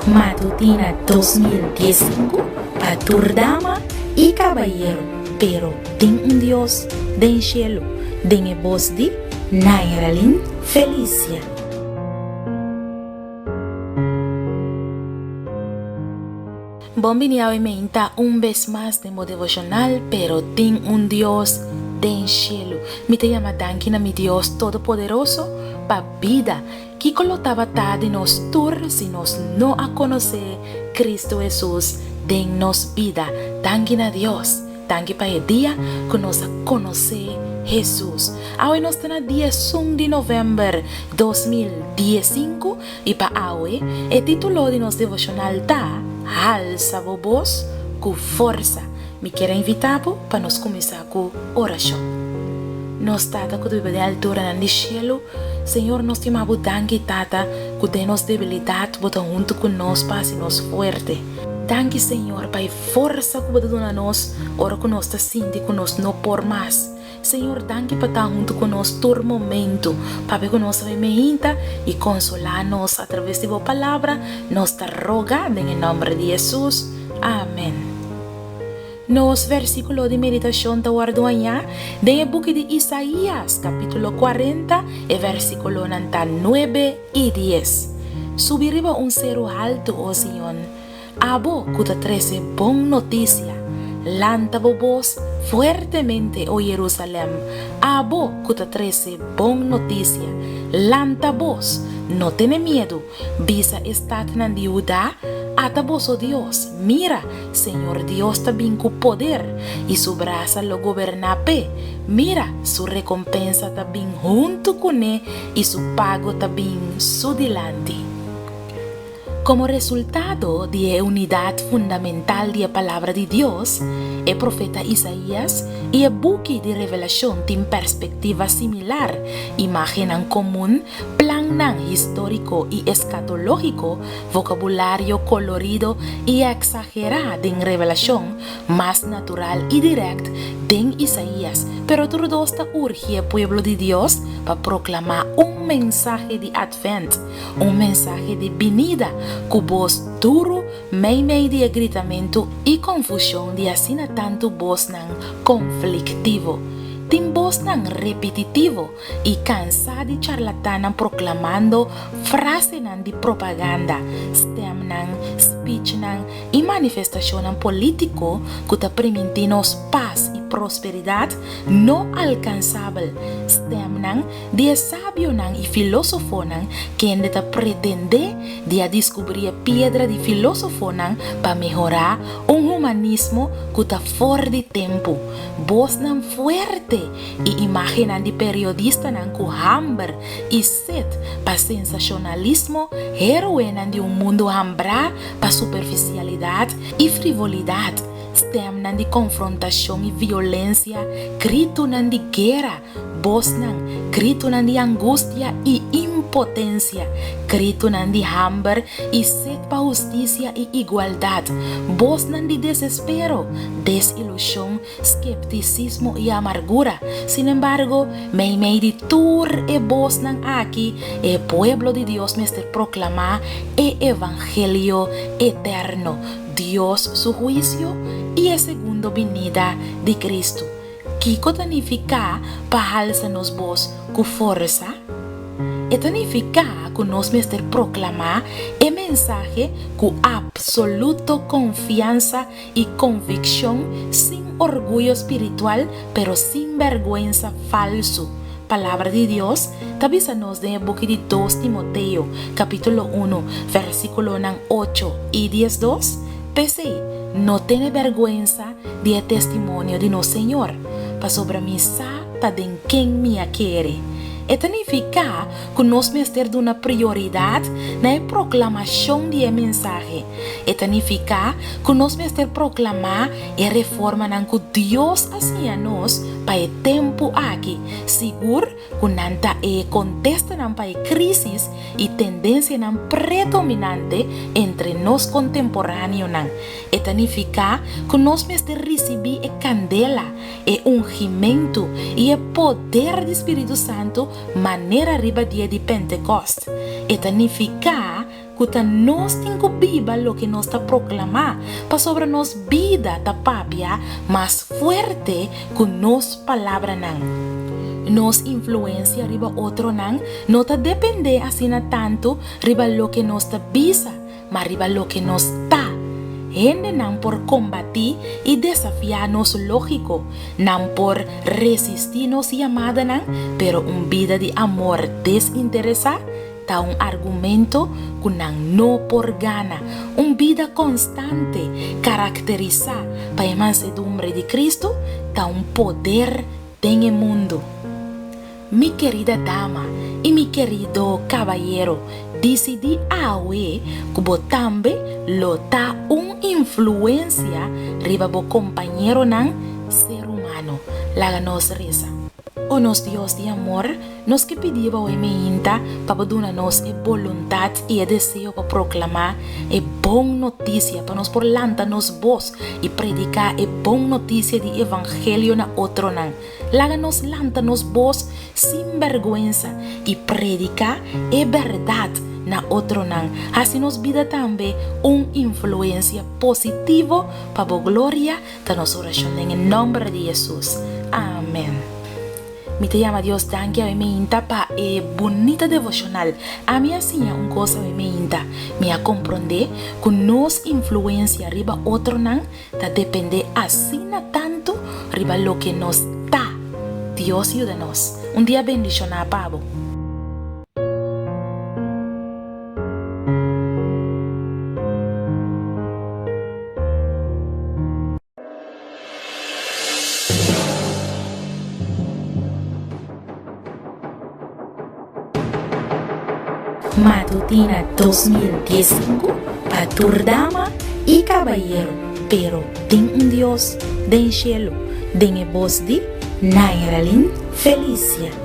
Matutina 2015 pa tur dama i kabayero, pero tin un Dios den shelu, den e bos di Nairalyn Felicia. Bon bini awe meinta un bes mas den bo devoshonal pero tin un Dios den shelu. Mi ta yama danki na mi Dios Todopoderoso pa bida. Kiko lo tabata di nos tur si nos no a konosé Kristu Hesus den nos bida? Danki na Dios! Danki pa e dia ku nos a konosé Hesus. Awe nos ta na 11 di novèmber 2015 i pa awe e título di nos devoshonal ta, Halsa bo bos ku forsa. Mi kier a invitá bo pa nos kuminsá ku orashon. Nos Tata ku ta biba den alturanan di shelu, Señor nos ta yama bo danki Tata ku den nos debilidat bo ta huntu ku nos pa hasi nos fuerte. Danki Señor pa e forsa ku bo ta duna nos ora ku nos ta sinti ku nos no por mas. Señor danki pa ta huntu ku nos tur momentu. Papia ku nos awe meinta i konsolá nos atraves di bo palabra nos ta roga den e nòmber di Hesus. Amen. Nos versíkulo di meditashon ta wòrdu hañá den e buki di Isaías, kapítulo kuarenta, e versíkulonan ta nuebe i dies. Subi riba un seru haltu, o Sion, abo ku ta trese bon notisia. Lanta bo bos fuertemente, o Jerusalèm, abo ku ta trese bon notisia. Lanta bos, no tene miedu, Bisa e statnan di Hudá, Ata boso Dios! Mira, Señor Dios ta bin ku poder, i su brasa lo goberná p'e. Mira, su rekompensa ta bin huntu kuné, i su pago ta bin su dilanti. Komo resultado di e unidat fundamental di e Palabra di Dios, e profeta Isaías i e buki di Revelashon tin perspektiva similar, imágennan komun Plannan históriko i eskatológiko, vokabulario kolorido i eksagerá den Revelashon, mas natural i dirèkt den Isaías, pero tur dos ta urgi e pueblo di Dios pa proklamá un mensahe di Atvènt, un mensahe di binida ku bos duru meimei di e gritamentu i konfushon di asina tantu bosnan konfliktivo. Tin bosnan repetitivo i kansá di charlatannan proklamando frasenan di propaganda, stèmnan, spichnan i manifestashonnan polítiko ku ta primintí nos pas i prosperidat no alkansabel, stèmnan di e sabionan i filósofonan kende ta pretendé di a diskubrí e piedra di filósofonan pa mehorá un humanismo ku ta for di tempu, bosnan fuerte i imágennan di periodistanan ku hamber i set pa sensashonalismo, héroenan di un mundu hambrá pa superfisialidat i frivolidat, stèmnan di konfrontashon i violensia, gritunan di guera, bosnan, gritunan di angustia i impotensia, gritunan di hamber i set pa hustisia i igualdat, bosnan di desespero, desilushon, skeptisismo i amargura. Sin embargo, meimei di tur e bosnan aki, e pueblo di Dios mester proklamá e evangelio eterno, Dios su huisio i e segundo binida di Kristu. Kiko ta nifiká pa halsa nos bos ku forsa? E ta nifiká ku nos mester proklamá e mensahe ku apsoluto konfiansa i konvikshon sin orguyo spiritual pero sin bèrgwensa falsu. Palabra di Dios ta bisa nos den e buki di Dos Timoteo, kapítulo unu, vèrsikulonan ocho i diesdos, P'esei, no tene bèrgwensa di e testimonio di nos Señor, pasobra mi sa ta den ken mi a kere. E ta nifiká ku nos mester duna prioridat na e proklamashon di e mensahe. E ta nifiká ku nos mester proklamá e reformanan ku Dios a siña nos pa e tempu aki, sigur ku nan ta e kontestanan pa e krísis i tendensianan predominante entre nos kontemporáneonan. E ta nifiká ku nos mester risibí e kandela, e ungimentu i e poder di Spiritu Santu manera riba dia di Pentekòst. E ta nifiká. ku ta nos tin ku biba loke nos ta proklamá, pasobra nos bida ta papia mas fuerte ku nos palabranan. Nos influensia riba otronan no ta dependé asina tantu riba loke nos ta bisa, ma riba loke nos ta. Hendenan por kombatí i desafiá nos lógiko, nan por resistí nos yamadanan, pero un bida di amor desinteresá ta un argumento ku nan no por gana. Un bida konstante karakterisá pa e mansedumbre di Kristu ta un poder den e mundu. Mi kerida dama i mi kerido kabayero, disidí awe ku bo tambe lo ta un influensia riba bo kompañeronan ser humano. Laga nos resa. O nos Dios di amor, nos ke pidi bo e meinta pa bo duna nos e boluntat i e deseo pa proklamá e bon notisia, pa nos por lanta nos bos i prediká e bon notisia di evangelio na otronan. Laga nos lanta nos bos sin bèrgwensa i prediká e bèrdat na otronan. Hasi nos bida tambe un influensia positivo pa bo gloria, ta nos orashon den e nòmber di Hesus. Amèn. Mi ta yama Dios danki awe meinta pa e bunita devoshonal. Ami a siña un kos awe meinta. Mi a komprondé ku nos influensia riba otronan Ta depende asina tantu riba loke nos ta. Dios yuda nos. Un dia bendishoná pa bo. Matutina 2015 pa tur dama i kabayero, pero tin un Dios den shelu, den e bos di Nairalyn Felicia.